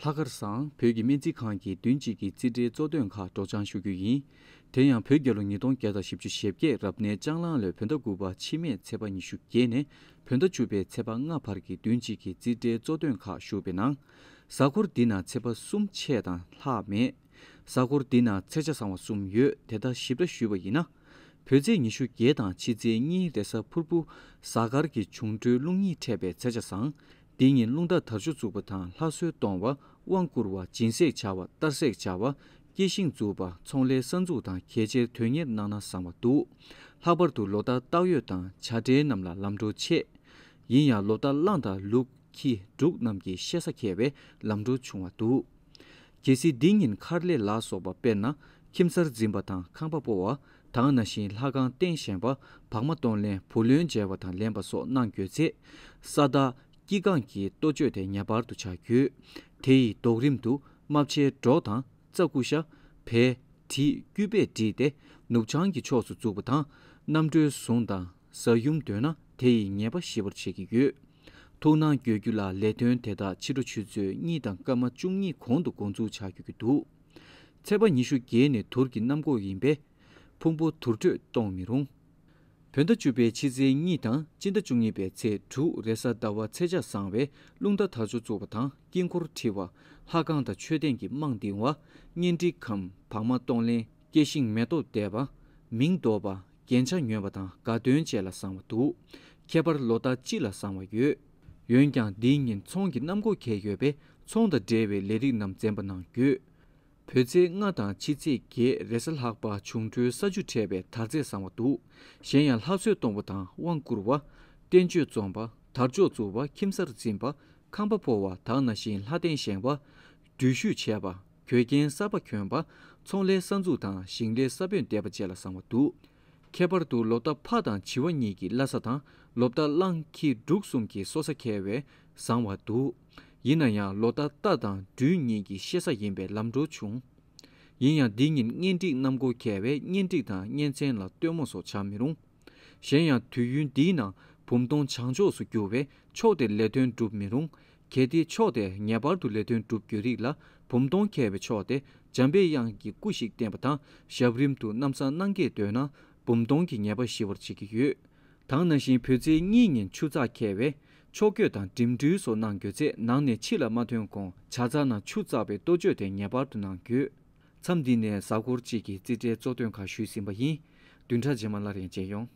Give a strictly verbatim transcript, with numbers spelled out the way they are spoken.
ལྷག་དཀར་བཟང་བོད་ཀྱི་སྨན་རྩིས་ཁང་གི་བདུན་གཅིག་གི་རྩིས་ཁྲའི་གཙོ་དོན་ཁག་སྒྲོག་སྦྱང་ཞུ་རྒྱུ་ཡིན། དེ་ཡང་བོད་རྒྱལ་ལོ་ཉིས་སྟོང་བརྒྱ་དང་བཞི་བཅུ་ཞེ་བརྒྱད་རབ་གནས་ལྕགས་གླང་ལོའི་བོད་ཟླ་དགུ་པ་ཕྱི་མའི་ཚེས་པ་ཉི་ཤུ་བརྒྱད་ནས་བོད་ཟླ་བཅུ་པའི་ཚེས་པ་ལྔ་བར་གྱི་བདུན་གཅིག་གི་རྩིས་ཁྲའི་གཙོ་དོན་ཁག་ཞུས་པའི་ནང་། གཟའ་འཁོར་འདི་ན་ཚེས་པ་གསུམ་ཆད་དང་ལྷག་མེད། གཟའ་འཁོར་འདི་ན་ཚེས་ཆ་བཟང་བ་གསུམ་ཡོད། དེ་ལྟར་ཞིབ་ཕྲ་ཞུས་པ་ཡིན་ན། བོད་ཚེས་ཉི་ཤུ་བརྒྱད་དང་ཕྱི་ཚེས་གཉིས་རེས་གཟའ་ཕུར་བུ། གཟའ་སྐར་གྱི་འབྱུང་འཕྲོད་རླུང་གཉིས་འཕྲད་པའི་ཚེས་ཆ་བཟང་། འདི་ཉིན་རླུང་རྟ་དར་ལྕོག་འཛུགས་པ་དང་ལྷ་གསོལ་གཏོང་བ། དབང་བསྐུར་བ། སྦྱིན་སྲེག་བྱ་བ། གཏར་སྲེག་བྱ་བ། སྐྱེད་ཤིང་འཛུགས་པ། ཚོང་ལས་གསར་འཛུགས་དང་གལ་ཆེར་དོན་གཉེར་གནང་ན་བཟང་བ་འདུག། ལྷག་པར་དུ་ལོ་ལྟར་སྟག་ཡོས་དང་བྱ་བྲལ་རྣམས་ལ་ལམ་འགྲོ་ཆེ། ཡིན་ཡང་ལོ་ལྟར་གླང་དང་ལུག་ཁྱི་འབྲུག་རྣམས་ཀྱི་ཤེ་ས་ཁེལ་བས་ལམ་འགྲོ་ཆུང་བ་འདུག། གལ་སྲིད་འདི་ཉིན་མཁར་ལས་ལ་སོགས་པ་དཔེར་ན་ཁྱིམ་གསར་འཛིན་པ་དང་ཁང་པ་སྤོ་བ། ད་ག་ནང་བཞིན་ལྷ་ཁང་རྟེན་བཞེངས་པ། བག་མ་གཏོང་ལེན། བུ་ལོན་འཇལ་བ་དང་ལེན་པ་སོགས་གནང་དགོས་ཚེ། ས་བདག་དཀྱིལ་ཁང་གི་གཏོ་བཅོས་དེ་ངེས་པར་དུ་བྱ་དགོས། དེ་ཡི་ལྡོག་རིམ་དུ་རྨ་བྱའི་སྒྲོ་དང་། རྩྭ་ཀུ་ཤ། བལ། དྲིས། སྐུད་པས་དྲིལ་ཏེ་ནུབ་བྱང་གི་ཕྱོགས་སུ་འཛུགས་པ་དང་། གནམ་གྲུའི་ཟུང་དང་གཟའ་ཡུམ་འདོད་ན་དེ་ཡི་ངེས་པ་ཞི་བར་བྱེད་ཀྱི་ཡོད། ཐུགས་སྣང་དགོས་རྒྱུ་ལ་ལས་དོན་དེ་དག་ཕྱི་དྲོ་ཆུ་ཚོད་གཉིས་དང་སྐར་མ་བཅུ་གཉིས་གོང་དུ་འགོ་འཛུགས་བྱ་དགོས་ཀྱི་འདུག། ཚེས་པ་ཉི་ཤུ་བརྒྱད་ནི་དུར་གྱི་གནམ་སྒོ་ཡིན་པས། ཕུང་པོ་དུར་ཁྲོད་གཏོང་མི་རུང་། བོད་ཟླ་བཅུ་པའི་ཕྱི་ཚེས་གཉིས་དང་སྤྱི་ཟླ་བཅུ་གཉིས་པའི་ཚེས་དྲུག་རེས་གཟའ་ཟླ་བ་ཚེས་ཆ་བཟང་བས་རླུང་རྟ་དར་ལྕོག་བཙུགས་པ་དང་དཀྱིལ་འཁོར་ཁྲི་བ། ལྷ་ཁང་དང་མཆོད་རྟེན་གྱི་རྨང་བཏིང་བ། གཉེན་སྒྲིག་གམ་བག་མ་གཏོང་ལེན། སྐྱེད་ཤིང་མེ་ཏོག་འདེབས་པ། མིང་འདོགས་པ། རྒྱན་ཆ་ཉོས་པ་དང་དགའ་སྟོན་བཅས་ལ་བཟང་བ་འདུག། ཁྱད་པར་ལོ་ལྟར་དཔྱིད་ལ་བཟང་བ་ཡོད། འོན་ཀྱང་འདིའི་ཉིན་ཚོང་གི་གནམ་སྒོ་ཁེལ་ཡོད་པས་ཚོང་དང་འབྲེལ་བའི་ལས་རིགས་རྣམས་འཛེམ་པ་གནང་རྒྱུ། བོད་ཚེས་ལྔ་དང་ཕྱི་ཚེས་བརྒྱད་རེས་གཟའ་ལྷག་པ་འབྱུང་འཕྲོད་ས་རྒྱུ་འཕྲད་པས་དར་ཚད་བཟང་བ་འདུག། གཞན་ཡང་ལྷ་གསོལ་གཏོང་བ་དང་དབང་བསྐུར་བ། བསྟན་བཅོས་རྩོམ་པ། དར་ལྕོག་འཛུགས་པ། ཁྱིམ་གསར་འཛིན་པ། ཁང་པ་སྤོ་བ། ད་ག་ནང་བཞིན་ལྷ་རྟེན་བཞེངས་པ། འགྲུལ་བཞུད་བྱས་པ། གོས་རྒྱན་གསར་པ་གྱོན་པ། ཚོང་ལས་གསར་འཛུགས་དང་ཞིང་ལས་ས་བོན་འདེབས་པ་བཅས་ལ་བཟང་བ་འདུག། ཁྱད་པར་དུ་ལོ་ལྟར་ཕག་དང་བྱི་བ་གཉིས་ཀྱི་བླ་གཟའ་དང་ལོ་ལྟར་གླང་ཁྱི་འབྲུག་གསུམ་གྱི་སོ་ས་ཁེལ་བས་བཟང་བ་འདུག། ཡིན་ན་ཡང་ལོ་ལྟར་རྟ་དང་སྦྲུལ་གཉིས་ཀྱི་ཤེ་ས་ཡིན་པས་ལམ་འགྲོ་ཆུང་། ཡིན་ཡང་འདི་ཉིན་གཉེན་སྒྲིག་གནམ་སྒོ་ཁེལ་བས་གཉེན་སྒྲིག་དང་གཉེན་ཚན་ལ་སྟོན་མོ་སོགས་བྱ་མི་རུང་། གཞན་ཡང་དུས་ཡུན་འདིའི་ནང་བུམ་སྟོང་བྱང་ཕྱོགས་སུ་རྒྱུ་བས་ཕྱོགས་དེར་ལས་དོན་སྒྲུབ་མི་རུང་། གལ་ཏེ་ཕྱོགས་དེར་ངེས་པར་དུ་ལས་དོན་སྒྲུབ་རྒྱུ་རིགས་ལ་བུམ་སྟོང་ཁེལ་བའི་ཕྱོགས་དེ་འཇམ་པའི་དབྱངས་ཀྱི་སྐུ་ཞིག་བསྟན་པ་དང་ཞབས་རིམ་དུ་གནམ་ས་སྣང་གས་འདོད་ན་བུམ་སྟོང་གི་ངེས་པ་ཞི་བར་བྱེད་ཀྱི་ཡོད། ད་ག་ནང་བཞིན་བོད་ཚེས་གཉིས་ཉིན་ཆུ་ཚགས་ཁེལ་བས་ཕྱོགས་བསྐྱོད་དང་འགྲིམ་འགྲུལ་སོགས་གནང་དགོས་ཚེ་ནང་ནས་ཕྱི་ལ་མ་ཐོན་གོང་ཇ་ཚགས་ནང་ཆུ་བཙགས་པའི་གཏོ་བཅོས་དེ་ངེས་པར་དུ་གནང་དགོས། མཚམས་འདི་ནས་གཟའ་འཁོར་གཅིག་གི་རྩིས་ཁྲའི་གཙོ་དོན་ཁག་ཞུས་ཟིན་པ་ཡིན། བདུན་ཕྲག་རྗེས་མ་སླར་ཡང་མཇལ་ཡོང་།